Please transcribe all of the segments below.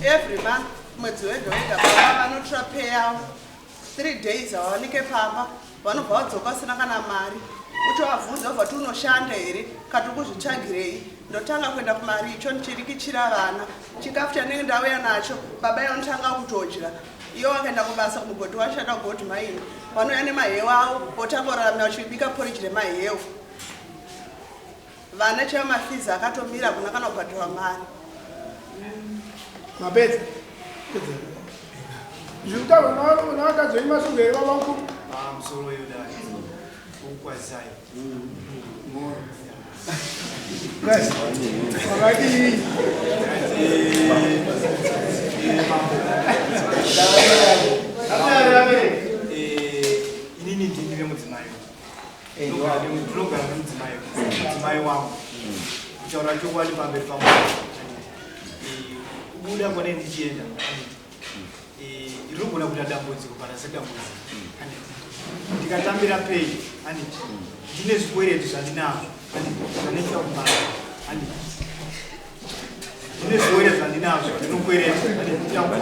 Every month, mwedzi wega wega, baba vanotora pay yavo. 3 days havawanike pamba, vanobva vadzoka vasina kana mari. Utovabvunza, ubva ti unoshanda here kati ukuzvitsvagirei? Ndotanga kuenda kumaricho ndichirikichira vana chikafu chandinenge ndauya nacho. Baba yaunotanga kutodya iwo vakaenda kubasa kumugodhi washanda gold mine, vanouya nemaheu avo, otanga kuraramira vachibika poriji remaheu. Vana chaivo mafees akatomira, kuna kana kubhadharwa mari. Mapedza zviri kutaurwa navakadzi venyu masungu here, baba mukuru? Pamusoro yodai ukukwazisai. Guys, wakadii? Mambo, inini ndini vemudzimai, ndinogara nemudzimai, mudzimai wangu. Kutaura chokwadi pamberi pamwari, kubuda kwane ndichienda ndinogona kuita dambudziko kana sedambudziko. Ndikatambira pay, handiti ndine zvikwereti zvandinazvo zvandinoita kubhanga? Handiti ndine zvikwereti zvandinazvo ndinokwereta, handiti kubhanga?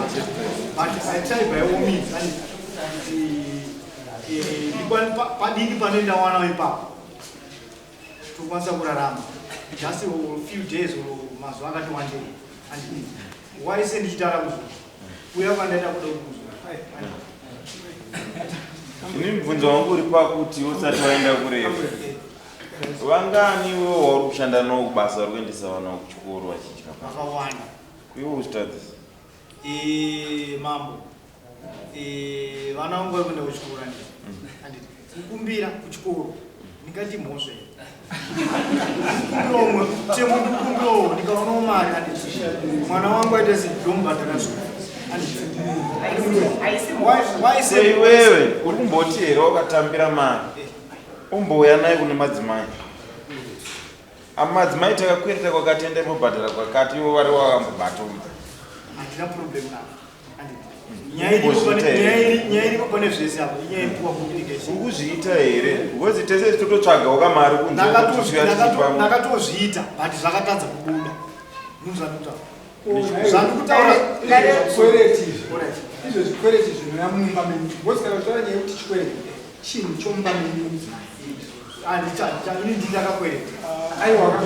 But I try by all means, handiti kuti padiki pane ndawanawo ipapo tokwanisa kurarama just a few days or mazuva akati wandei. Handiti waise ndichitaura kuzvo uya kwandaita kuda kuzwa. Ini mubvunzo wangu uri pakuti usati waenda kurefu, vangani iwewo wauri kushanda navo kubasa vari kuendesa vana kuchikoro vachidya? Vakawanda. Iwe uchitadzisa? Mambo, vana vangu vari kuenda kuchikoro, handiti? Handiti kukumbira kuchikoro ndingati mhosva here? Kukumbirawo temo, ndikukumbirawo, ndikaonawo mari, handiti mwana wangu aita se ndomubhadhara school, handiti? So iwewe uri kumboti here wakatambira mari umbouya naye kune madzimai? Amadzimai takakwereta kwakati, enda imbobhadhara kwakati, ivo vari wakambobata? Handina problem navo. Nyaya iripo pane zvese apo inyaya yepoor communication. Uri kuzviita here? Because tese tototsvagawo kamari kunze. Ndakatozviita, but zvakatadza kubuda. Zvandikutaura. Zvikwereti izvo, zvikwereti zvinoya mumba menyu, because kana kutaura nyaya yekuti chikwereti chinhu chomumba menyu mudzimai. Ini ndindakakwereta? Aiwa,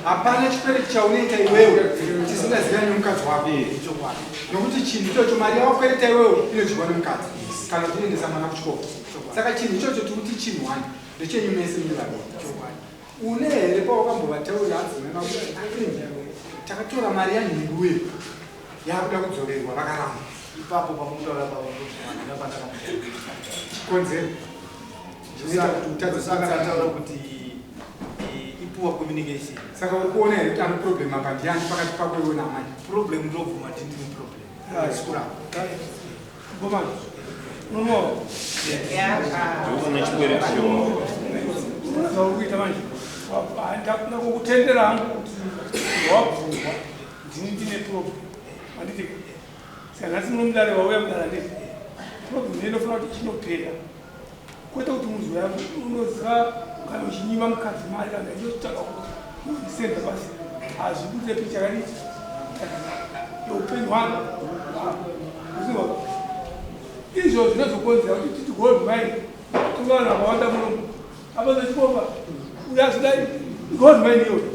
hapana chikwereti chaunoita iwewe tisingazivani nemukadzi wako, nokuti chinhu ichocho, mari yawakwereta iwewe inodyiwa nemukadzi kana kuti inoendesa mwana kuchikoro. Saka chinhu ichocho tikuti chinhu one ndechenyu mese muri vaviri. Une here pawakambovataurira adzimai vako kuti takatora mari yanhinguwe yakuda kudzorerwa, vakaramba? Ipapo pamukutaura pahandina pandakamuta. Chikonzero chinoita kuti utadze? Saka ndataura kuti ipoor communication. Saka uri kuona here kuti ane problem apa ndiani pakati pako iwe naamai? Problem, ndobvuma kuti ndine problem, sikuramba. Ngomana. Unomo. Une chikwereti chiwo. Unoziva kuita manje. Ndakukutendera hangu kuti wabvuma ndini ndine problem. Handiti saka nhasi muno mudare wauya mudare, handiti problem inofanira kuti chinopera, kwete kuti muzoya unoziva kana uchinyima mukadzi mari kana inotsvaka kusenza basi, hazvibudzepi chakadii youpenyu hwako. Uziva izvo zvinozokonzera kuti titi gold mine tonga vanhu vakawanda munomu apazochikomba uyo azodai gold mine iyoyo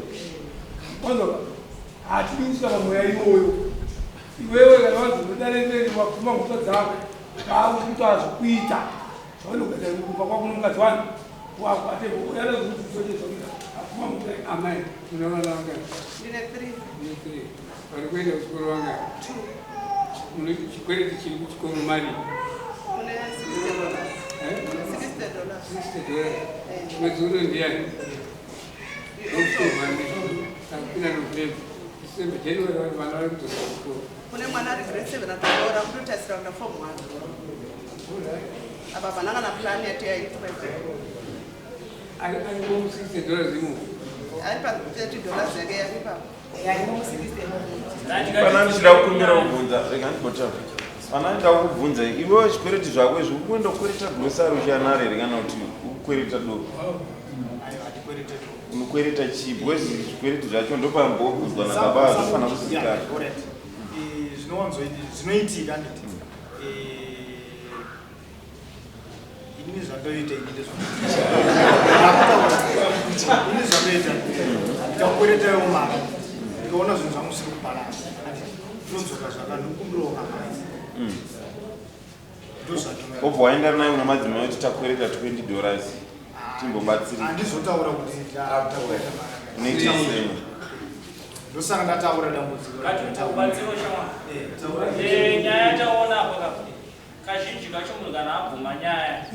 wanzoka. Hatidi kusvika pamweya iwoyo. Iwewe kana wanzi wabvuma mhosva dzako, vakuti azvikuita zvaunogadzira kumba kwako nomukadzi wani wako. Atebvuma mhosva. Amai, muna vana vangani? Ndine three. Mune three. Vari kuenda kuchikoro vangani? Two. Mune chikwereti chiri kuchikoro mari? Kune $60. Eh? $60. $60. Mwedzi uno ndiani? October, takupinda November, December, January, vana vari kudzoka kuchikoro? Kune mwana ari grade 7 atonyora, kutotarisira kuenda form 1. Apa pana kana plan yati yaitwa. Arimo mu $60 imo? Ari pa $30 yake yari ipapo. Pana ndichida kukumbira kubvunza, rega ndigotaura. Pana ndida kukubvunza, iwewe zvikwereti zvako izvi uri kuenda kukwereta grocery uchianaro here kana kuti ukukwereta doro? Unokwereta chii? Because zvikwereti zvacho ndopambobvunzwa nababa, zvofanira kuzivikanwa. Zvinowanzoiti, zvinoitika nditi inini zvandoita, ini ndezvakutaura, ini zvandoita, ndikakweretawo mari, ndikaona zvinhu zvangu zvisiri kubalance, ndinodzoka zvakandikumbirawo kamari. Ndozvandinoita. Obva waenda naye una madzimai kuti takwereta $20, timbobatsiri. Handizotaura kuti ndakwereta mari. Unoita sei? Ndosaka ndataura dambudziko. Ngatiubatsiro shamwari. Taura. Nyaya yataona apa kakuti kazhinji kacho munhu kana abvuma nyaya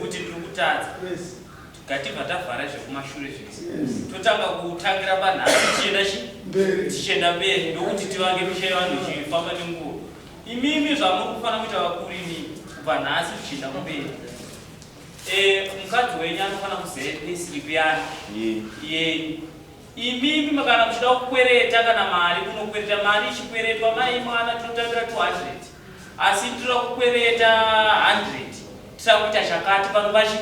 kuti ndiri kutadza, ngatibva tavhara zvekumashure zvese, totanga kutangira panhasi tichienda chi tichienda mberi, ndokuti tivange misha yevanhu ichifamba nenguva. Imimi zvamuri kufanira kuita vakuru imimi, kubva nhasi tichienda kumberi, mukadzi wenyu anofanira kuziva payslip yani yenyu. Imimi kana muchida kukwereta kana mari, kunokwereta mari ichikweretwa, mai mwana, tinotambira 200, asi tinoda kukwereta 100, tira kuita chakati pano pachi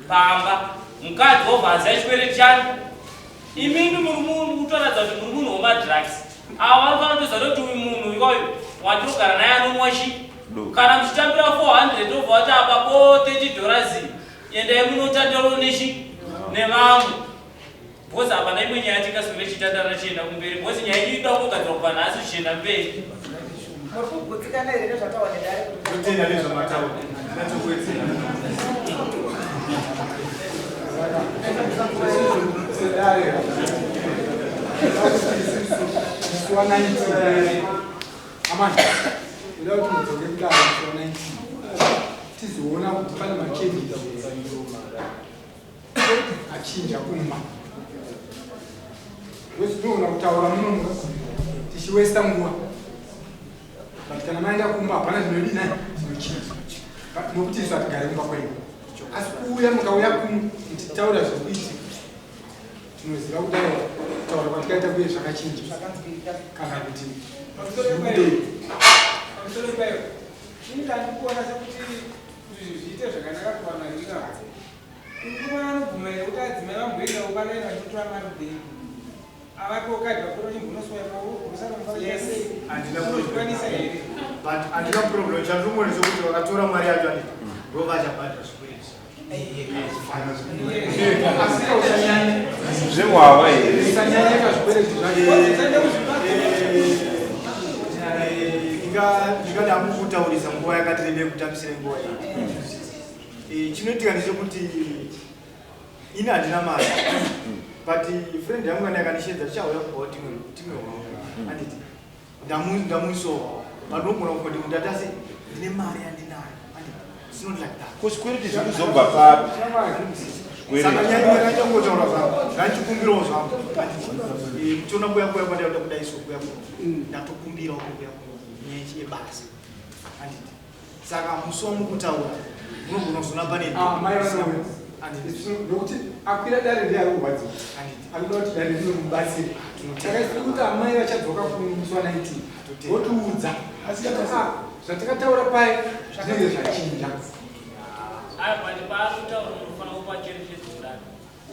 pamba. Mukadzi wobva aziva chikwereti chani. Imimi muri munhu kutoratidza kuti muri munhu wemadrugs. Ava vanofanira kutoziva kuti uyu munhu iwayu watinogara naye anomwa chi kana muchitambira 400, obva vati apa po $30, endai munotandaro nechi nevamwe, because hapana imwe nyaya tingaswere chitandara chienda kumberi, because nyaya iyi inoda kugadzirwa kubva nhasi zvichienda mberi. Muri kugutsikana here nezvataura nedare? Totenda nezvamataura, ndinatokuwedzera. Sedare, musi wa 19, amai, ida kuti mudzoke kudare musi wa 19, tizoona kuti pane machanges achinja kumba. Tinoona kutaura muno tichiwesta nguva, but kana maenda kumba hapana zvinodina zvinochinja, nokuti isu hatigari kumba kwenyu. Asi kuuya, mukauya kuno muchitaura zviri kuitika, tinoziva kuti aiwa, kutaura kwatikaita kuye zvakachinja kana kuti zvirikudei. Pamusoro ipayo, ini ndandikuona sekuti kuti zviite zvakanaka kuvanhu ivavo, mukomana anobvuma here kuti adzimai vamboendawo palaini vachitora mari kubhengi, avapewo kadhi, vakuru Handina. vachimbonoswaipaukwanisa here? But handina problem. Chandinoona sekuti vakatora mari yacho, anditi ndo vachabhadhara zvikwereti. Asi usanyanya Zvehwahwa here? Usanyanya kazvikwereti zvacho. Ndingada kukutaurisa nguva yakati rebei, kutambisira nguva iyi. Chinoitika ndechekuti ini handina mari, but friend yangu kana yakandishedza, tichauya kubvawo timwe hwahwa, anditi ndamuisowa, but unogona kungoti mundatase ndine mari yandinayo, anditi it's not like that. Ko zvikwereti zviri kuzobva papi? Saka nyaya ndachangotaura zvangu, ndanchikumbirawo zvangu muchiona kuya kuya kwandaida kudai, so kuya kuno ndatokumbirawo kuya kuno nyaya yebasa, anditi saka musi wamukutaura munogona kuzona pane Ah, mai vanouya nokuti akwira dare ndiye ari kurwadziwa, anoda kuti dare rinomubatsira. Saka tiri kuti amai vachadzoka kumusi wa 19, votiudza Ah, zvatakataura pai zvinenge zvachinja. Aya, but paakutaura munofanira kupa cherechedzo kudai.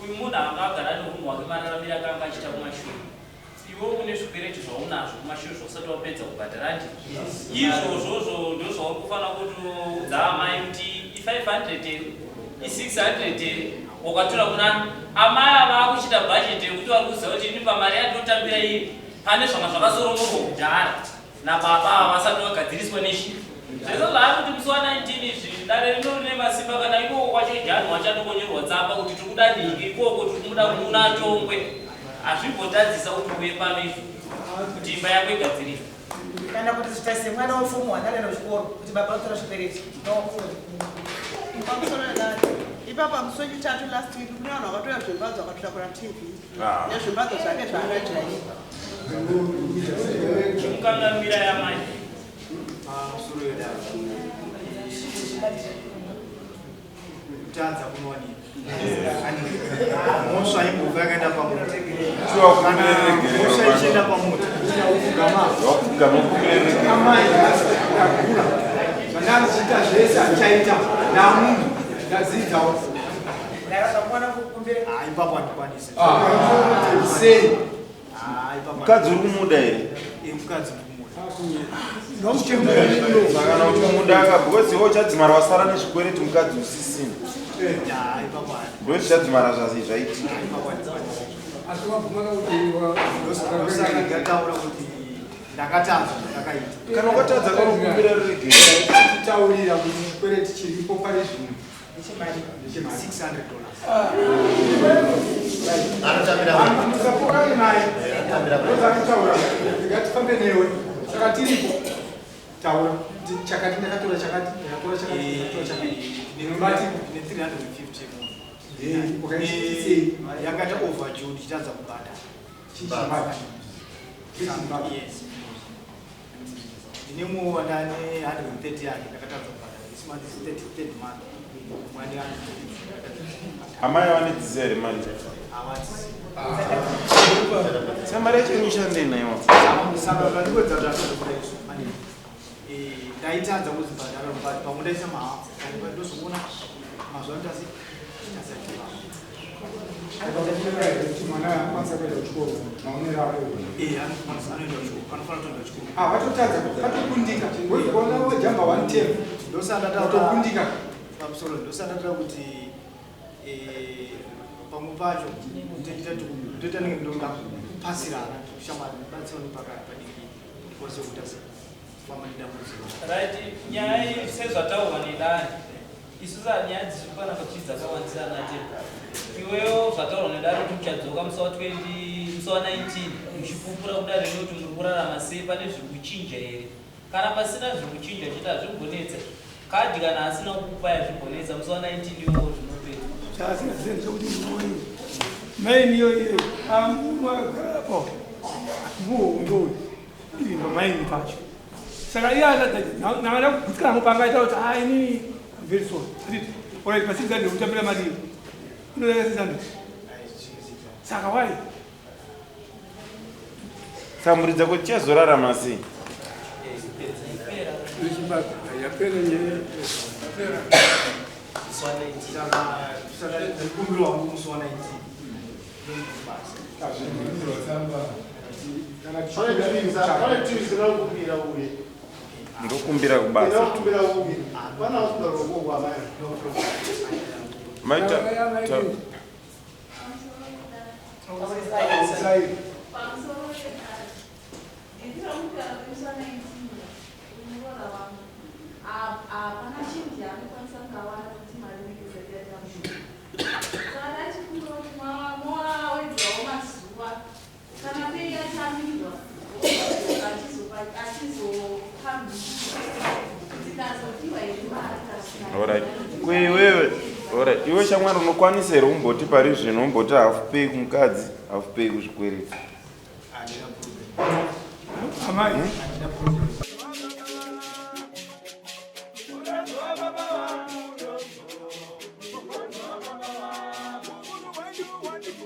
Uyu munhu anga agara neunhu hwake, mararamiro ake anga achiita kumashure. Iwe une zvikwereti zvaunazvo kumashure zvausati wapedza kubhadhara, ndi izvozvozvo ndo zvauri kufanira kutoudza amai kuti i500, i600 wakatora kunani. Amai ava akuchiita bhajeti yekuti vari kuziva kuti ini pamari yandinotambira iyi pane zvanga zvakasorongorwa kudhara nababa ava vasati vagadziriswa nechi zvese zvaari kuti musi wa19 izvi. Dare rino rine masimba, kana ikoko kwacho jani wachandokonyorwa tsamba kuti tiri kuda nhingi ikoko, tiri kumuda kuna tongwe. Hazvimbotadzisa kuti uye pano izvo kuti imba yako igadziriswe. Kana kuti zviita semwana wefomu 1 anoenda kuchikoro kuti baba vatora zvikwereti, no. Pamusoro yedare, ipapa musi wechitatu last week kune vanhu vakatoya zvimbadzo, vakatotakura TV nezvimbadzo zvake zvaangajaira. Chimukangamira yamai. Pamusoro yedare, kutadza kunowanika, mhosva imbobva yakaenda pamuti, kana mhosva ichienda pamuti. Wakugama kukurerekera. Amai, ndakura, zvandaziita zvese handichaita, ndamunhu, ndadzidzawo. Ndakazvakuwana kukumbira. Ah, ipapo handikwanisi. Sei? Ah, ipapo. Mukadzi uri kumuda here? Mukadzi ndikumuda. Saka kana uchimudaka because iwe uchadzimara wasara nezvikwereti mukadzi usisina. Ndo zvichadzimara zvasi zvaitika. Asi wabvuma kuti Ndosaka ndataura kuti ndakatadza zvandakaita. Kana ukatadza kanokumbira ruregerero. Titaurira kuti chikwereti chiripo pari zvino Ndechemari. ndechemari. 600 dollars. Musapokane naye. Ndozakutaura. Ngatifambe newe. Saka tiripo. Taura. Kuti Chakati ndakatora chakati, ndakatora chakati, ndakatora chakati. Ndinobati ndine 350 munhu. Eh, ukaisei? Yakaita overdue ndichitadza kubhadhara. Chichimbabwe. Chichimbabwe. Yes. Ndine mumwe wandane 130 yake ndakatadza kubhadhara. This month is 33rd month. Mumwe ane 130 ndakatadza kubhadhara. Amai vane here mari? Havati. Sa mari yacho inoshandei naiwa? Saka zvandikuedza kuti atadza izvo. Ndaitadza kuzibhadhara but pamwe ndaisa mahafu. Ndozoona mazuva ndasi ndasati. Kuti mwana akwanisa kuenda kuchikoro maonero ako. Eh, anokwanisa anoenda kuchikoro. Anofanira kutoenda kuchikoro. Ah, watotadza, patokundika. Wozoona wajamba one term. Ndosanda Watokundika. Pamusoro ndosanda kuti eh, pamwe pacho toita nenge ndonga kupasirana shamwari batsirane pakati padiki ndikwanise kuita kufamba nedambudziko. Right, nyaya iyi sezvataurwa nedare isusu nyaya dziri panapa kuti dzakawandisana te iwewo zvataurwa nedare kuti muchadzoka musi wa 20 musi wa 19 muchipupura kudare nekuti muri kurarama sei pane zviri kuchinja here kana pasina zviri kuchinja chete hazvimbonetsa kadhi kana asina kukupa yazvimbonetsa musi wa 19 iwowo zvinopera Chaasingazivi ndechekuti munoyi maini iyo iyo amagarapo muhondo uyu iri pamaini pacho saka iye nakada kugutsikana pangaita kuti a inini I'm very sorry anditi alright pa 600 kutambira mari iyo inodaika 600 saka why Saka mhuri dzako tichazorarama sei? Yapera nyaya. Musi wa 19 Saka saka ndikumbira wangu musi wa 19. Basi. Kana tichikumbira Ndokumbira kubasa. Maita Pamusoro pedare, ndiri mukana wemusi wa 19 muroora wangu hapana chinhu chaanokwanisa kungawana kuti mari inenge isati yatambura. Saka ndachikumbira kuti mowawedzerawo mazuva kana pei yatambirwa achizopambisa kuti ndazopiwa here mari kasvika. Alright. Kuiwewe, alright. Iwe shamwari unokwanisa here kumboti pari zvino umboti half pay kumukadzi, half pay kuzvikwereti. Handina problem. Amai. Handina problem. Thank you.